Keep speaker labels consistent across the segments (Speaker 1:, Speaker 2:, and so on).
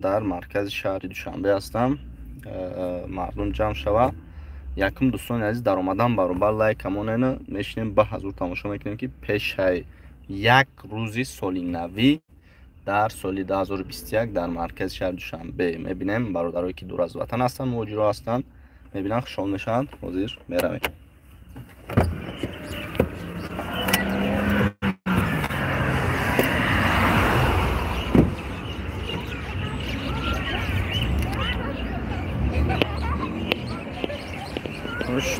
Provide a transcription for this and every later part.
Speaker 1: Дар маркази шаҳри Душанбе ҳастам. Мардум ҷамъ шава. Якум, дӯстони азиз, даромадан баробар лайк амонена мешинем, ба ҳазур тамошо мекунем, ки пешаи як рӯзи соли навӣ дар соли 2021 дар маркази шаҳри Душанбе мебинем. Бародарое ки дур аз ватан ҳастанд, муҳоҷиро ҳастанд, мебинанд, хушҳол мешаванд. Ҳозир меравем.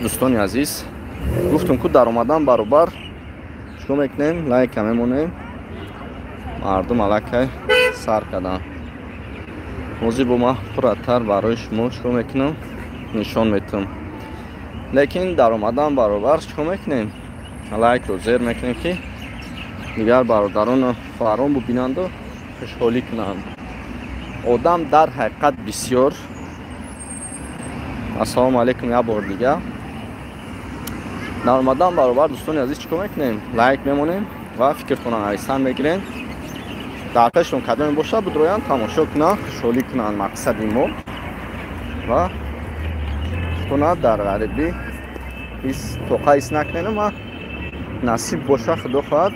Speaker 1: Дӯстони азиз, гуфтум ку даромадан баробар чикор мекунем? Лайка мемонем. Мардум аллакай сар карданд. Ҳозир бо ман пурратар барои шумо чикор мекунам, нишон метам. Лекин даромадан баробар чикор мекунем? Лайкро зер мекунем, ки дигар бародарону хоҳарон бубинанду хушҳолӣ кунанд. Одам дар ҳақиқат бисёр. Ассалому алайкум як бор дига. Даромадан баробар, дӯстони азиз, чикор мекунем? Лайк мемонем ва фикртонро нависан мегирем. Дар пештон кадоме бошад, бидроянд, тамошо кунанд, хушҳолӣ кунанд. Мақсади мо ва худтона дар ғарибӣ тоқа ҳис накунем. Ма насиб боша, худо хоҳад,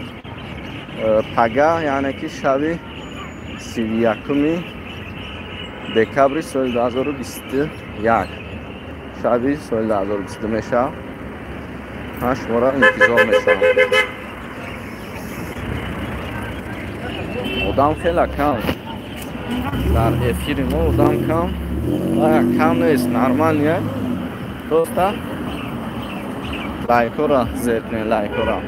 Speaker 1: пага, яъне ки шаби 31 декабри соли 2021, шаби соли 2022 мешавад. Ман шуморо интизор мешавам. Одам хеле кам дар эфири мо, одам кам, кам нест, нормальный. Просто лайкҳоро зер кунед, лайкҳоро.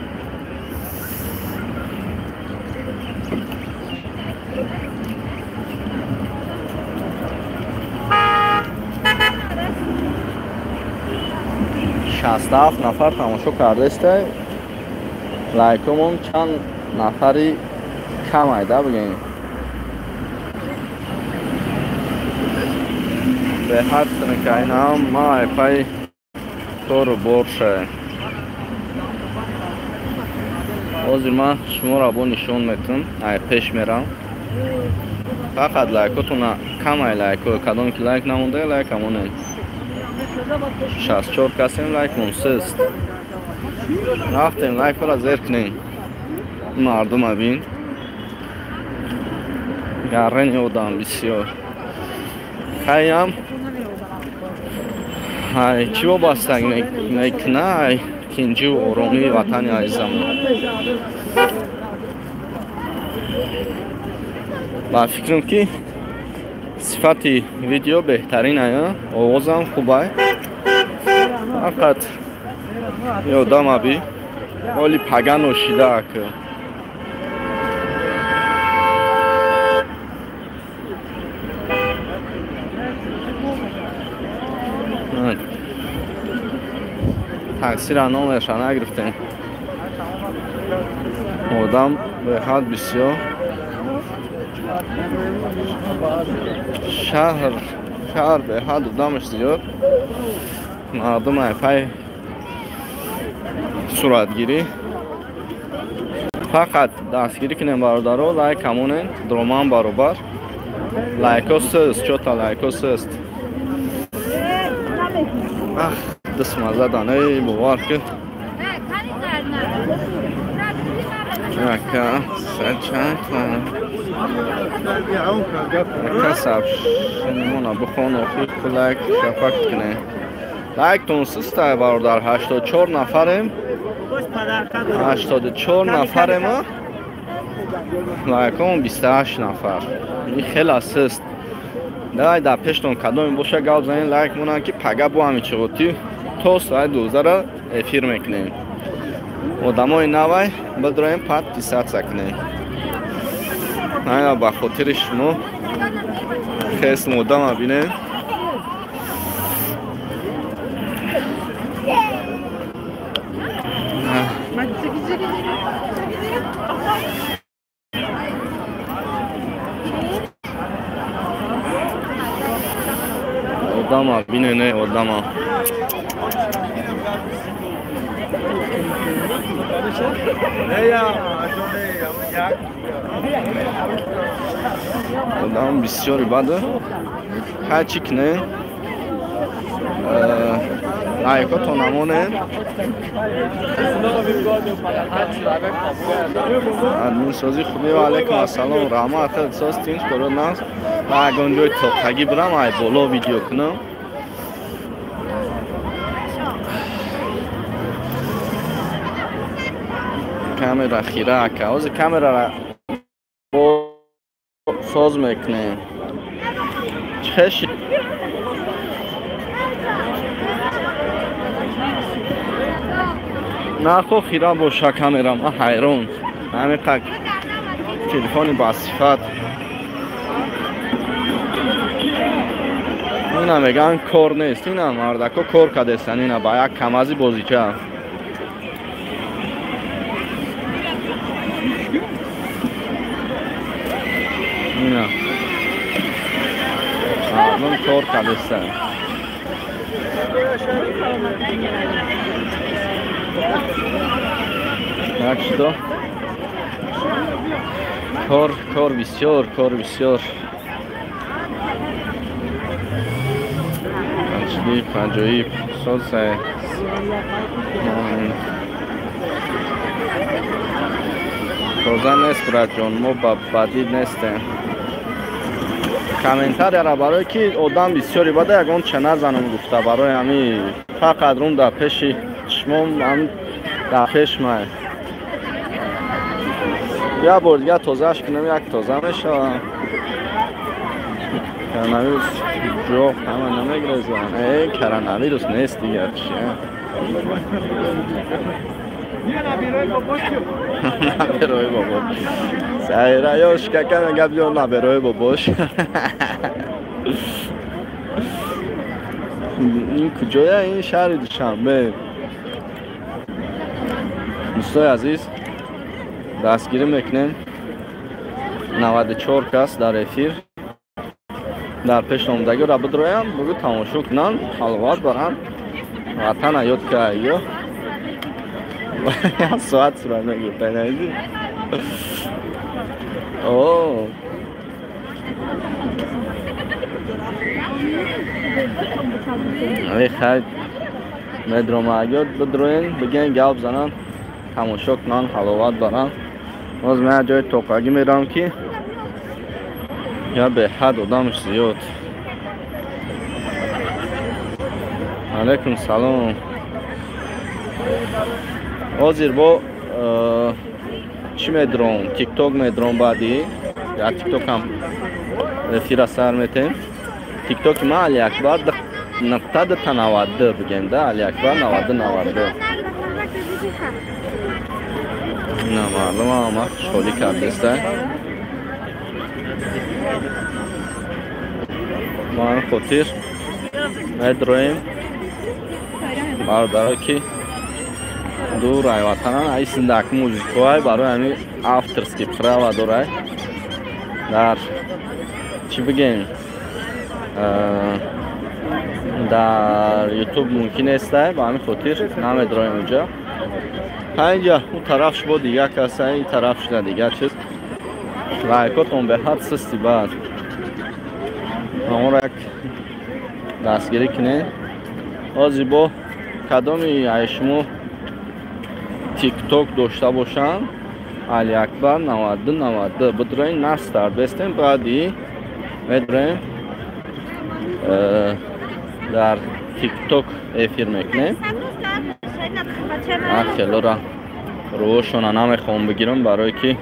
Speaker 1: 67 нафар тамошо кардаистай. Лайкомон чанд нафари кам айда бигем. Беҳад кайнам ма айпай кору бор шае. Ҳозир ман шуморо бо нишон метам, ай пеш мерам. Фақат лайкотона кам ай лайко, кадоме ки лайк намонда, лайк амонед. 64 касем, лайкмон сист. Рафтем, лайкҳоро зер кунем. Мардума бин. Гаррени одам бисёр. Хаям ай чӣ вобастаг мекуна, ай тинҷиву оромии ватани азизамон. Ба фикрам ки сифати видео беҳтарин ай, овозам хуб ай. Фақат ёдам аби оли пага ношида ак. Таксира номерша нагирифтем. Одам беҳад бисёр. Шаҳр беҳад одамаш зиёд. Мардум айпай суратгирӣ. Фақат дастгирӣ кунем, бародаро, лайк амонем, дроман баробар. Лайко сист, чота лайко сист. Ах, дастма задан, эй, бовар ки. Ака, сачака. Ака сабшнимона бихон, охир лайк шафак кунем. Лайктон систай, бародар, 84 нафарем. 84 нафарем, лайкон 28 нафар. Ин хеле сист. Давай дар пештон кадоме боша гап занем, лайк монанд, ки пага бо ҳами чиғотӣ то соати 12 эфир мекунем. Одамои навай бидроем, подписаться кунем. Ана ба хотири шумо хесм одама бинем. Одама бинене, одама. Одам бисёри баду. Ҳар чӣ кунем, лайкотон намонем. Админсозӣ хубе. Ва алайкум ассалом. Раҳмат, соз тинч коро нас. Ма ягон ҷои тоқтагӣ бирам, ай боло видео кунам. Камера хира ака. Ҳозир камерара бо соз мекунем. Чӣ нархо хира боша камера, ма ҳайрон. Ҳамин қак телефони басифат. Ина меган кор нест, ина мардако кор кардестан, ина ба як камази бозича. Ина мардум кор кардестан. Так что кор бисёр, кор бисёр. Аҷиб, аҷоиб. Созе. Тоза нест, братҷон, мо ба бадид нестем. Комментарияра барое ки одам бисёри бада ягон ча назанам гуфта, барои ҳами фақат рум дар пеши чишмом, ҳам дар пеш май. Я бор дигар тозааш кунам, як тоза мешавам. Коронавирус ҷо ҳама намегрезан. Коронавирус нест дигар чи. Наберои бобош. Сайра ёш кака мега биё наберои бобош. Ин куҷоя? Ин шаҳри Душанбе. Дӯстои азиз, дастгирӣ мекунем. 94 кас дар эфир. Дар пеш омадагиро бидроям, бугӯ тамошо кунанд, ҳаловат баранд. Ватана ёд ка ё. Як соат сурат мегирифта, наиди? О. Ай хай медромагиёт бидроен, бигӯен гап зананд, тамошо кунанд, ҳаловат баранд. Боз ман як ҷои тоқагӣ мерам ки я беҳад одамш зиёд. Алайкум салом. Ҳозир бо чӣ медром? Тикток медром баъди. Я тиктокам эфира сар метем. Тиктоки ман Алиакбар нуқта дута 92 бигем да, Алиакбар 92 92. На маълум ама хушҳолӣ кардеста. Мо ҳамин хотир медроем бародаро ки дур ай ватанан, ай синдак музикоай барои ҳамин авторский права дорай. Дар чӣ бигем, дар ютуб мумкин нестай, ба ҳамин хотир намедроем унҷа. Ҳа инҷа он тараф шумо дигар каса, ин тараф шуда дигар чиз. Лайкотон беҳад систи бад. Аморо як дастгирӣ кунед. Ҳозир бо кадоми ай шумо тикток дошта бошанд, Алиакбар 92 92 бидроен, настар бестем, баъди медроем дар тикток эфир мекунем. Ман хелора рӯҳошона намехоҳам бигирам, барое ки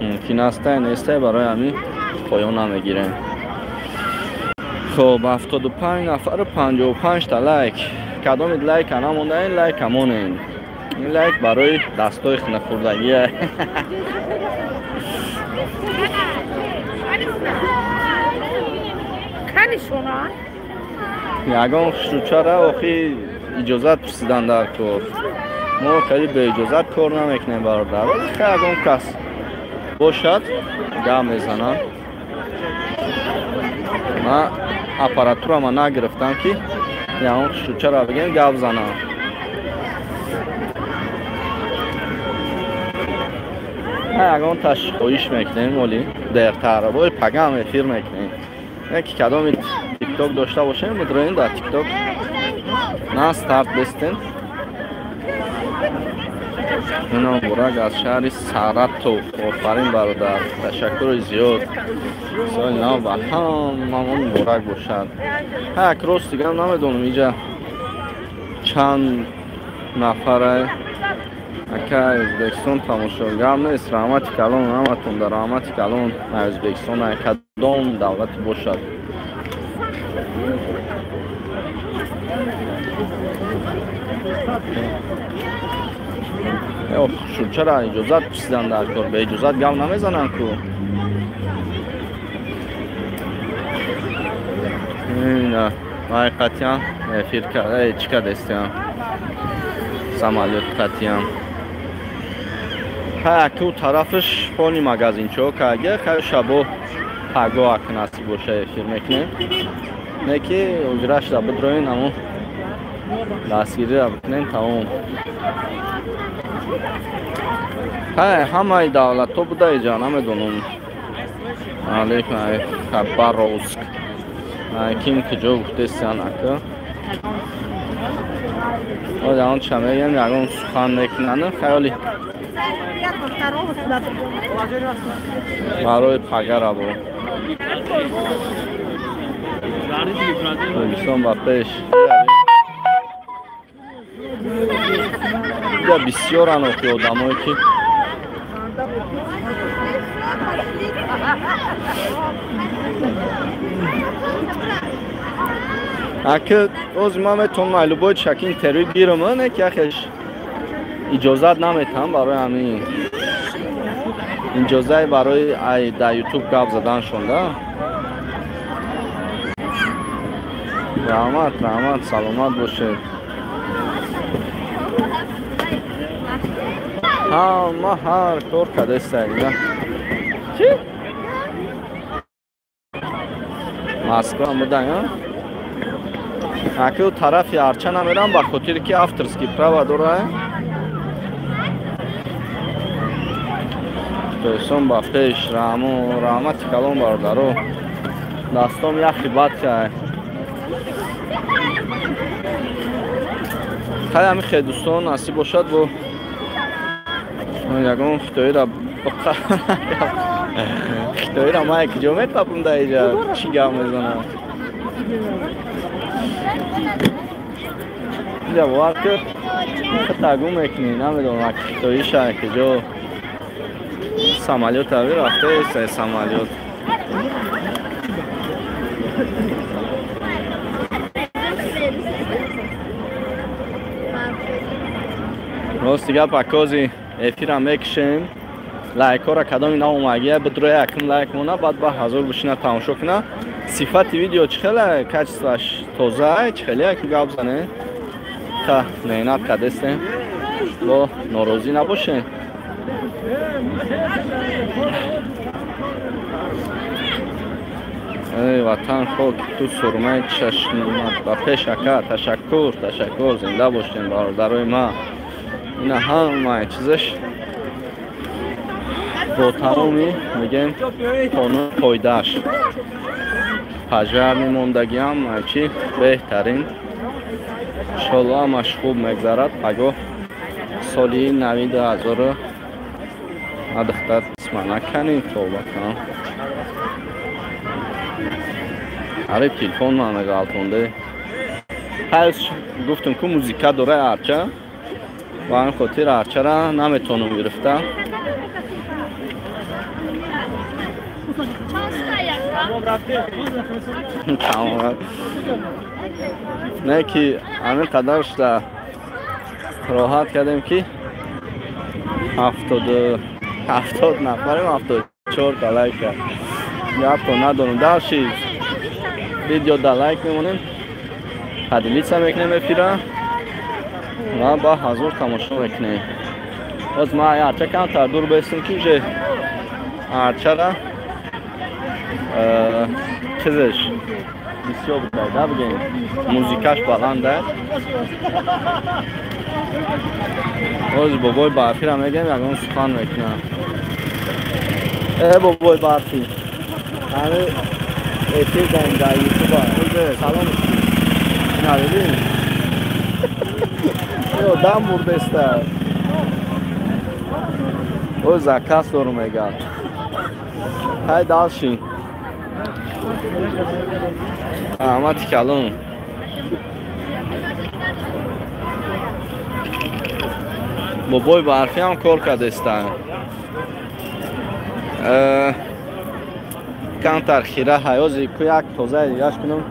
Speaker 1: мумкин астай нестай, барои ҳамин поён намегирем. Хоб, 75 нафару 55 та лайк. Кадомид лайка намондаен, лайка монен. Ин лайк барои дастои хунахӯрдагие. Ягон хушрӯчара охи иҷозат пурсидан дар кор. Мо хеле беиҷозат кор намекунем, бародар. Хе ягон кас бошад, гап мезанам. Ман аппаратурама нагирифтам ки ягон хушрӯчара бигем гап занам. Ягон таш хоҳиш мекунем, оли дертар бой пагам эфир мекунем. Ки кадоми тикток дошта бошем, бидроем дар тикток на старт бестем. Ино муборак аз шаҳри Саратов. Офарин бародар, ташаккури зиёд. Соли нав ба ҳамамон муборак бошад. Ҳа, як рост дигам намедонам иҷа чанд нафара ака Ӯзбекистон тамошогар нест. Раҳмати калон ҳаматон, дар раҳмати калон Ӯзбекистон кадом давлате бошад. Чара иҷозат пурсидан дар кор, бе иҷозат гап намезананд ку. Ина вай қатъиян эфир чӣ кардестиям, самолёт қатъиян. Ха, ку тарафаш хони магазинчо кага, хай шабо паго ак насиб боша эфир мекунем. Не ки ҳуҷрашда бидроен, амо дастгириро бикунем, тамом. Ҳай, ҳамаи давлатҳо буда иҷа, намедонам. Алейкум, Хабаровск. Ким куҷо гуфтестиян ака? Ягон ча мегӯям, ягон сухан мекунанд. Хаёли барои пагара бо. Тоҷикистон ба пеш. Иҷа бисёранд охи одамое ки аки оз ман метавонам ай любой чаки интервю гирам, не ки яхеш иҷозат наметаҳам барои ҳамин. Иҷозае барои ай дар ютуб гап заданшон да. Раҳмат, раҳмат, саломат бошед. Ҳама ҳар кор кардастаг. Чӣ? Москва будан, аки тарафи арча намерам ба хотире ки авторский права дора. Тоҷикистон ба пеш. Раҳму раҳмати калон бародаро. Дастом яхи бад кай. Хай ҳами хе дӯстон насиб бошад бо ягон хитоиро хитоиро ман куҷо метапам дар иҷа чӣ гап мезанам. Инҷа бовар кун хитагу мекунӣ, намедонам хитоиша куҷо. Самолёт ави рафтаест, самолёт. Рости гап акози эфира мекушем. Лайкҳоро кадоми наомагия бидроя якум лайк мона, баъд ба ҳазор бишина тамошо куна. Сифати видео чӣ хеле качестваш тоза, чӣ хеле як гап зане. Та меҳнат кардестем, бо норозӣ набошем. Эй ватан, хок ту сурмаи чашмат ба пеш ака. Ташаккур, ташаккур, зинда бошем бародарои ман. Ина ҳамаи чизаш бо тамоми мегем қонун қоидааш. Пажар мемондагиам чи беҳтарин. Иншолло ҳамаш хуб мегзарад. Пагоҳ соли нави 2000 духтар писма наканем, тавба кунам. Аре телефон ман меғалтонде. Ҳайс гуфтам ку музика дора арча. Ба ҳамин хотир арчара наметавонам гирифта. Не ки ҳамин қадар шуда роҳат кардем ки 70 нафарем, 74 та лайк кард. Гапто надорам. Дарши видео да лайк мемонем, поделиться мекунем эфира ва ба ҳазор тамошо мекунем. Боз ман арча камтар дур бестам ки уже арчара чизеш бисёр буда, да бигем, музикаш баланда. Боз бобои барфира мегем, ягон сухан мекунам. Э бобой барфӣ. Ҳами эфир даем дар ютуба. Салом. На бибин. Одам бурдеста. О заказ дорум мегад. Ҳай дальше. Раҳмати калон. Бобой барфӣ ҳам кор кардеста. Камтар хира ҳаёзи ку як тозаи дигаш кунам.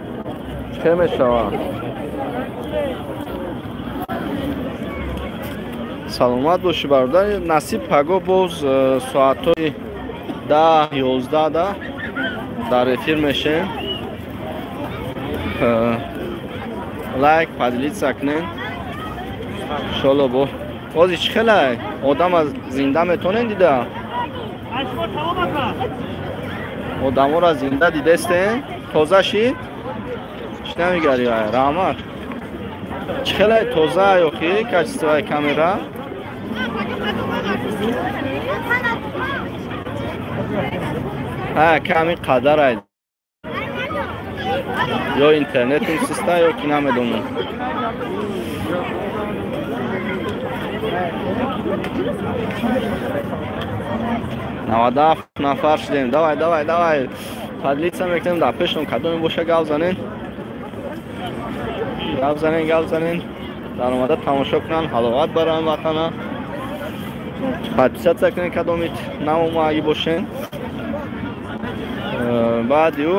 Speaker 1: Чӣ мешавад? Саломат бошӣ бародар. Насиб паго боз соатҳои 10-11 да дар эфир мешем. Лайк, поделиться кунед. Иншолло бо. Ози чӣ хелай? Одама зинда метонен дида? Одаморо зинда дидестен? Тоза шид? Чӣ намегари? Раҳмат. Чӣ хелай тоза ёхи качествои камера? Ҳа, ками қадарай. Ё интернетум систа, ё ки намедонам. 97 нафар шудем. Давай, давай, давай. Поделиться мекунем, дар пешон кадоме боша гап занен. Гап занен, гап занен. Дар омада тамошо кунан, ҳаловат баран ватана. Подписаться кунен кадомит намомаги бошен. Баъди ӯ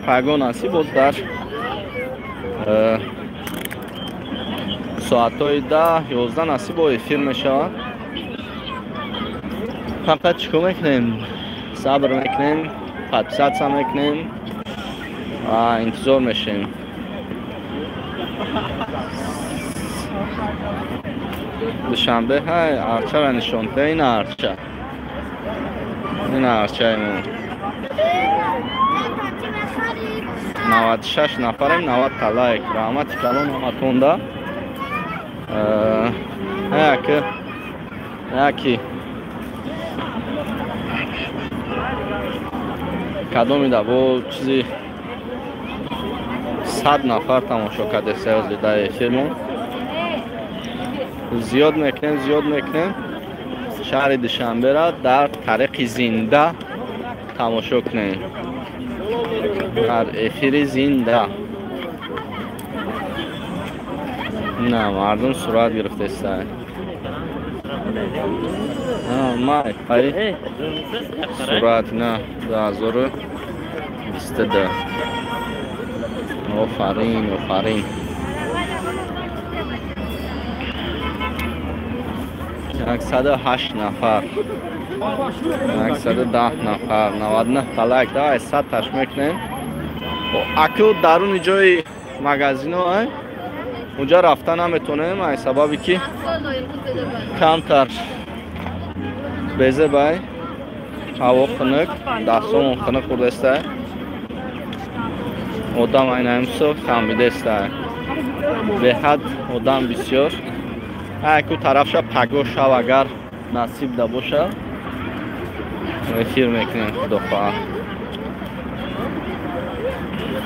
Speaker 1: паго насиб боз дар соатҳои 10-11 насиб бо эфир мешавад. Фақат чӣ кор мекунем? Сабр мекунем, подписаться мекунем ва интизор мешем. Душанбе ҳай арчаро нишон де, ин арча. Ин арчаи мо. 96 нафарем, 90 та лайк. Раҳмати калон ҳаматонда. Яки кадомида бо чизи 100 нафар тамошо кардеста ҳозир дар эфирмон. Зиёд мекунем, зиёд мекунем. Шаҳри Душанберо дар тариқи зинда тамошо кунем. Дар эфири зинда. На, мардум сурат гирифтеста. Май, ай. Сурат на 2022. Офарин, офарин. 108 нафар. 110 нафар, 99 та лайк. Давай 100 таш мекунем. Аку даруни ҷои магазино ай. Унҷа рафта наметонем, ай сабаби ки камтар безебай. Ҳаво хунук, дастомон хунук хӯрдестай. Одам айнаимсо хамидестай. Беҳад одам бисёр. Ай ку тарафша паго шав агар насиб да боша. Эфир мекунем худо хоҳад.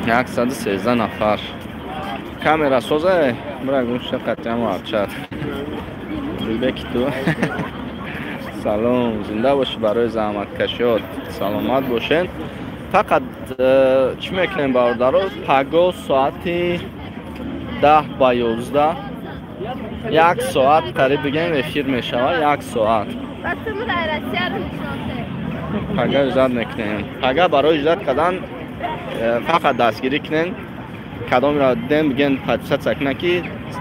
Speaker 1: 113 нафар. Камера соза, бира гунша қатъиам арчад. Беки ту. Салом, зинда бошӣ барои заҳматкашиёт. Саломат бошед. Фақат чӣ мекунем бародаро? Паго соати 10:50 як соат қариб бигем эфир мешавад, як соат. Пага иҷозат мекунем. Пага барои иҷозат кардан фақат дастгирӣ кунем. Кадомро дидем бигем подписаться кунем ки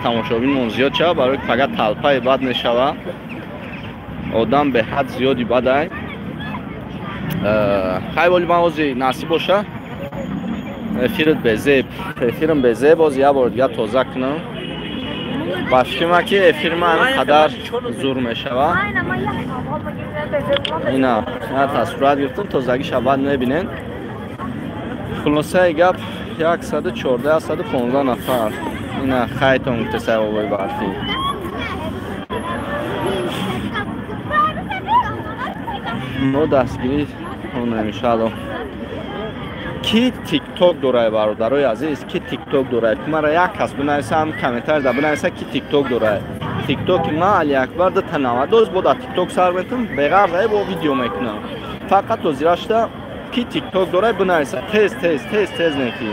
Speaker 1: тамошобинмон зиёд шавад, барои пага талпаи бад мешавад. Одам беҳад зиёди бадай. Хай воли ман ози насиб боша. Эфират безеб. Эфирам безеб, ози як бор дигар тоза кунам. Ба фикрам ки эфири ман қадар зур мешавад. Ина, тасвират гирифтам, тозагиша баъд мебинед. Хулосаи гап 114, 115 нафар. Ина хайтон гуфта сабабои барфӣ. Мо дастгирӣ Мехонем иншаалло. Ки тикток дорад, бародарои азиз? Ки тикток дорад? Мара як кас бинависа, ҳам комментарий бинависа, ки тикток дорад. Тиктоки ма Алиакбар 292, бо дар тикток сар метам, беғарз бо видео мекунам. Фақат озирашта ки тикток дорад бинависа. Тез тез тез тез неки.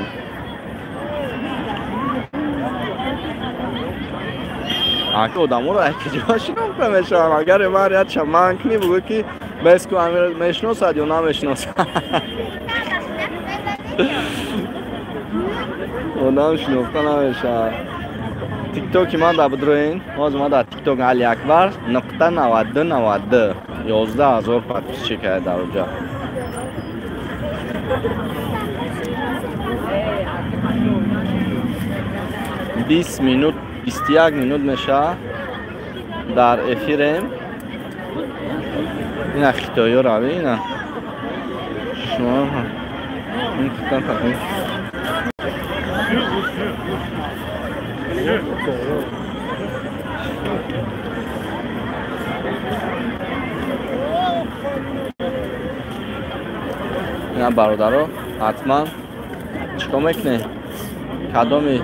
Speaker 1: Аки одаморо якиҷо шинохта мешавам. Агар ман яча ман кунӣ, бугӯ ки беску амир мешиносад ё намешиносад. Одам шинохта намешавад. Тиктоки ман дар бидроин. Ҳозир ман дар тикток Алиакбар нуқта 92 92 11 000 подписчик дар оҷа. 20 минут, 21 минут мешавад дар эфирем. Ина хитоиё рави, ина шумо ин хитан тақим. Ина бародаро, ҳатман чикор мекунед? Кадоми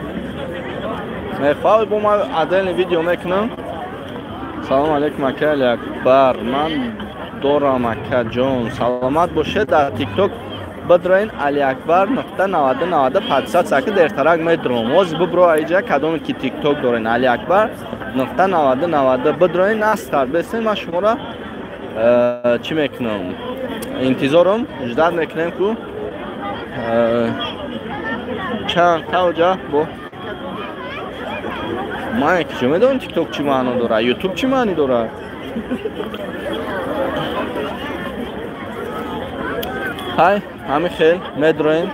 Speaker 1: мехоҳад, бо ман отдельный видео мекунам. Салом алейкум, ака Алиакбар. Ман дорам, акаҷон, саломат бошед. Дар тикток бидроин, Алиакбар нуқта 90 90, подписаться ки дертарак медром. Ҳозир бибро аиҷа, кадоме ки тикток дорен, Алиакбар нуқта 90 90 бидроин, настар бесен. Ман шуморо чӣ мекунам, интизорум, ждать мекунем ку чанд тавҷа бо ман куҷо медонам тикток чӣ маъно дорад, ютуб чӣ маънӣ дорад. Ҳай, ҳамин хел медроем,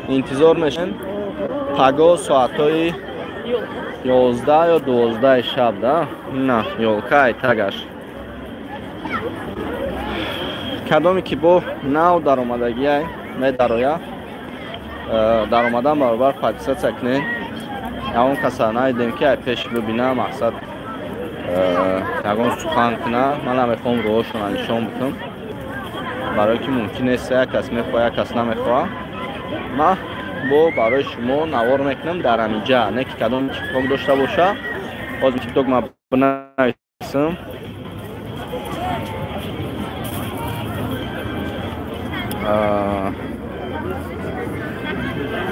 Speaker 1: интизор мешем. Паго соатҳои 11 ё 12-и шаб да на ёлкай тагаш. Кадоме ки бо нав даромадагиай медароя, даромадан баробар подписаться кунед. Ягон каса надидем ки ай пеш бибина, мақсад ягон сухан куна. Ман намехоҳам роҳошона нишон бикунам, барое ки мумкин нест, як кас мехоҳа, як кас намехоҳа. Ман бо барои шумо навор мекунам дар ҳамиҷа, не ки кадом тикток дошта боша. Ҳозир тикток ман бинависам.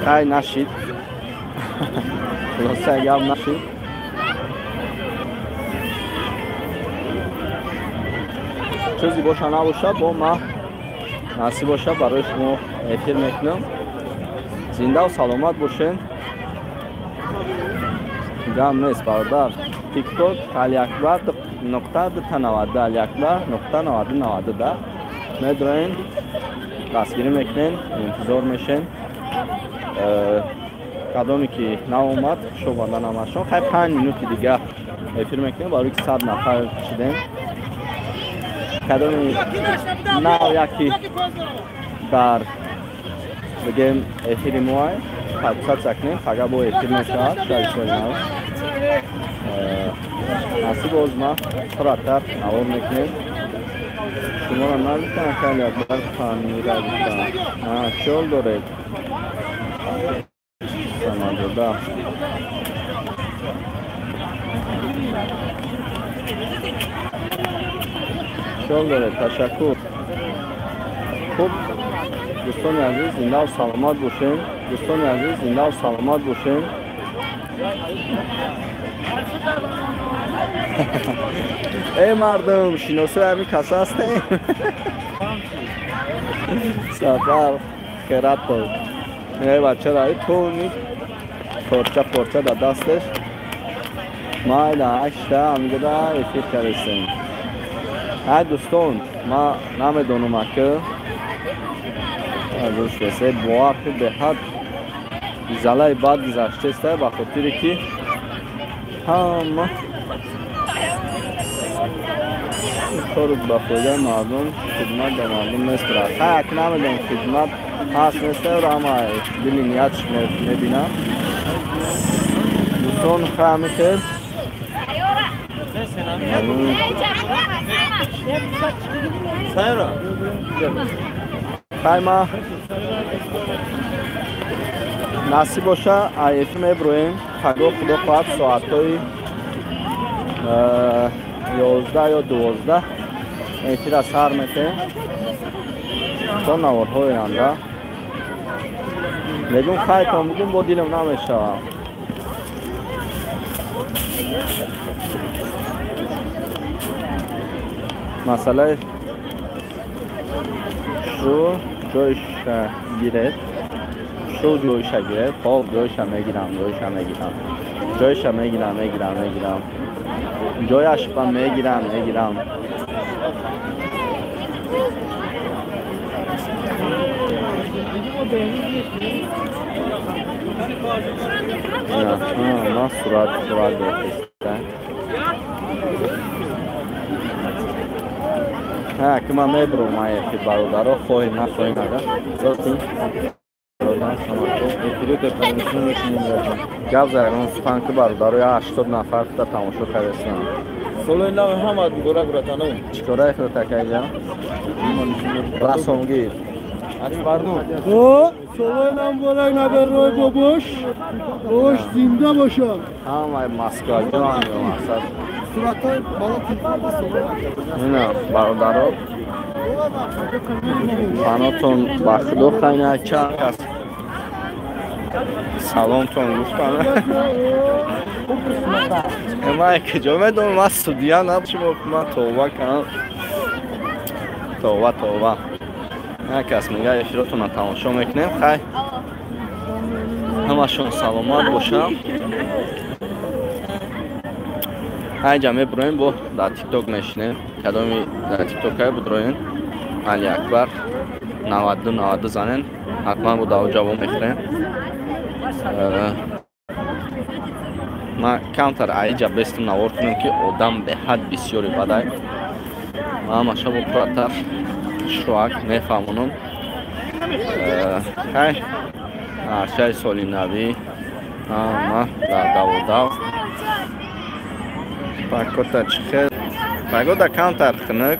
Speaker 1: Хай, нашид, хулоса гап нашид. Чизе боша набоша, бо ма насиб боша барои шумо эфир мекунам. Зиндаву саломат бошед. Гам нест, бародар. Тикток Алиакбар нуқта 2 90, Алиакбар нуқта 90 90 да медроен, дастгирӣ мекунен, интизор мешен. Кадоме ки наомад, хуш омадан ҳамашон. Хай, 5 минути дига эфир мекунем, барои ки 100 нафар шидем. Кадоми нав яки дар бигем эфири моай, подписаться кунем. Фақат бо эфир мешавад шаби соли нав. Насиб боз ма пурратар навор мекунем. Шуморо нагуфтам, ака Алиакбар Памира гуфтам. Чол доред, Самадода? Чол доред? Ташаккур. Хуб, дӯстони азиз, зиндаву саломат бошем. Дӯстони азиз, зиндаву саломат бошем. Эй мардум, шиносои ҳамин каса ҳастем? Сафар Хератов. Эй бачара, тони порча порча дар дасташ. Майла, 8-та ҳамиҷода эфир кардастем. Ай дӯстон, ман намедонам, ака бовар ки беҳад залаи бад гузаштеста, ба хотире ки ҳама кору ба фоидаи мардум, хидмат ба мардум нест. Ҳай, намедонам, хидмат ҳаст нест, ҳама дили ниятш мебинам. Дӯстон, ҳами хел.
Speaker 2: Sayra.
Speaker 1: Хайма насиб боша, эфир меброем. Пагоҳ худо хоҳад соатҳои 11 ё 12 эфира сар мекунем то наворҳои оянда. Мегум хайтон бигум, бо дилам намешавам. Масъалаи шу ҷойша гиред, шу ҷойша гиред. Хоб, ҷойша мегирам, ҷойша мегирам, ҷойша мегирам, мегирам, мегирам, ҷояшба мегирам, мегирам. Ман сурат сурат гирифта. Ки ман мебурам эфир, бародаро, хоҳӣ нахоҳӣ нага. Гап зарон сухан ки бародаро, 80 нафар та тамошо кардастам.
Speaker 2: Солои нав ҳама муборак, братано.
Speaker 1: Чикораи худат акайҷа? Расомгир.
Speaker 3: Солои нав муборак, наберрои бобош. Бобош зинда бошад.
Speaker 1: Ҳамаи Москвагиан мақсад.
Speaker 3: Суратҳои бало телефон солои.
Speaker 1: Ина бародаро, панотон ба худо хайна, чанд кас саломтон гуфтан. Ман куҷо медонам, ман судья набошам, ман товба кардам. Товба, товба. Як кас мега эфиротонро тамошо мекунем. Хай, ҳамашон саломат бошам. Айҷа мебуроем, бо дар тикток мешинем. Кадоми дар тиктокае будроем, Али Акбар 92 92 занен, ҳатман бо даво ҷавоб мехӯрем. Ман камтар айҷа бестум навор кунем, ки одам беҳад бисёри бадай. Ман ҳамаша бо пурратар шуак мефаҳмонам. Хай, арчаи соли навӣ ҳама дар даводав. Пагода чӣ хел? Пагода камтар хунук.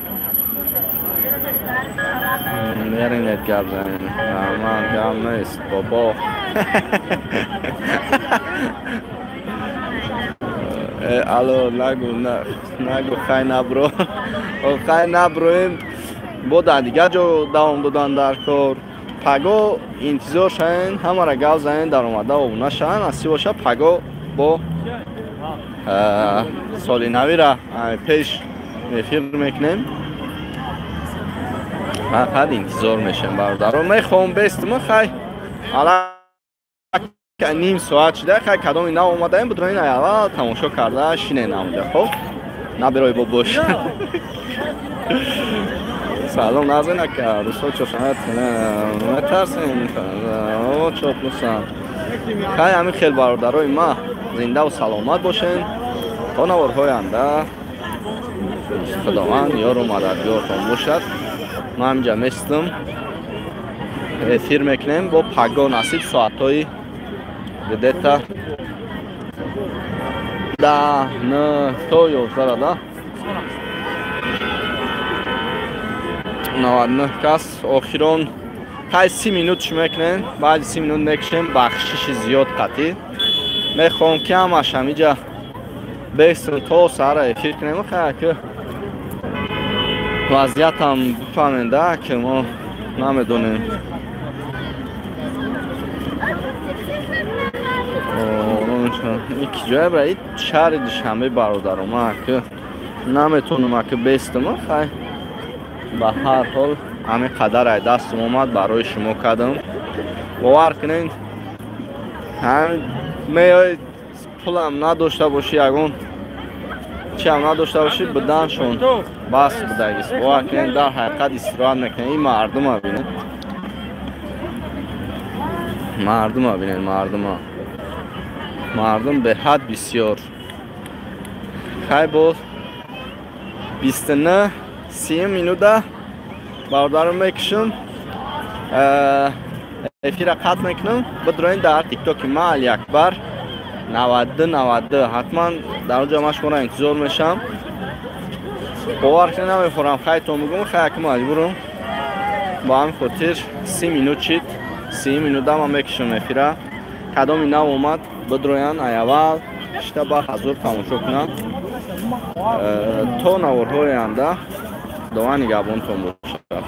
Speaker 1: Меринед гап занем. Ман гап нест, бобо. Алло, нагу, нагу, хай набро. Хай наброем. Бо дар дигар ҷо давом додан дар кор. Паго интизор шавен, ҳамаро гап занен, даромада обуна шаванд. Насиб боша, паго бо соли навира пеш эфир мекунем. Фақат интизор мешем, бародаро. Мехоҳам бестум, хай ала ним соат шуда, хай кадоми нав омадаем, будроин аввал тамошо карда шинен амҷа. Хоб, набирои бобош. Салом назин ака, рӯзҳо чошанат метарсем, чоплусан. Хай ҳамин хел бародарои ма, зиндаву саломат бошен то наворҳои оянда. Худованд ёру мададгортон бошад. Ман ҳаминҷа местам, эфир мекунем бо паго насиб соатҳои где-то 10, 9 то 11 да. 99 кас охирон хай 30 минут чӣ мекунем, баъди 30 минут мекушем, бахшиши зиёд қатӣ. Мехоҳам ки ҳамаш ҳамиҷа бестм то саҳара эфир кунем. Хай ки вазъиятам бифаҳмем да, ки мо намедонем. Ин ҷоя бра, ин шаҳри Душанбе бародаро, ман ки наметонам ки бестм. Хай ба ҳар ҳол ҳамин қадар ай дастам омад барои шумо кардам. Бовар кунед, меоед пулам надошта бошӣ, ягон чиам надошта бошӣ, биданшон бас будагист. Бовар кунед, дар ҳақиқат истироҳат мекунед. Ин мардума бинед, мардума бинед, мардума, мардум беҳад бисёр. Хай боз 29 30 минута бародарам мекушам, эфира қатъ мекунам. Бидроин дар тиктоки ман Али Акбар 92 92, ҳатман дар он ҷо ман шуморо интизор мешавам. Бовар кунед, намефорам, хайтон мегӯм, хай аки маҷбурам. Ба ҳамин хотир 30 минут шид, 30 минута ман мекушам эфира. Кадоми нав омад, бидроян, ай аввал шита ба ҳазур тамошо кунанд. То наворҳои оянда Худованд нигаҳбонтон бошад.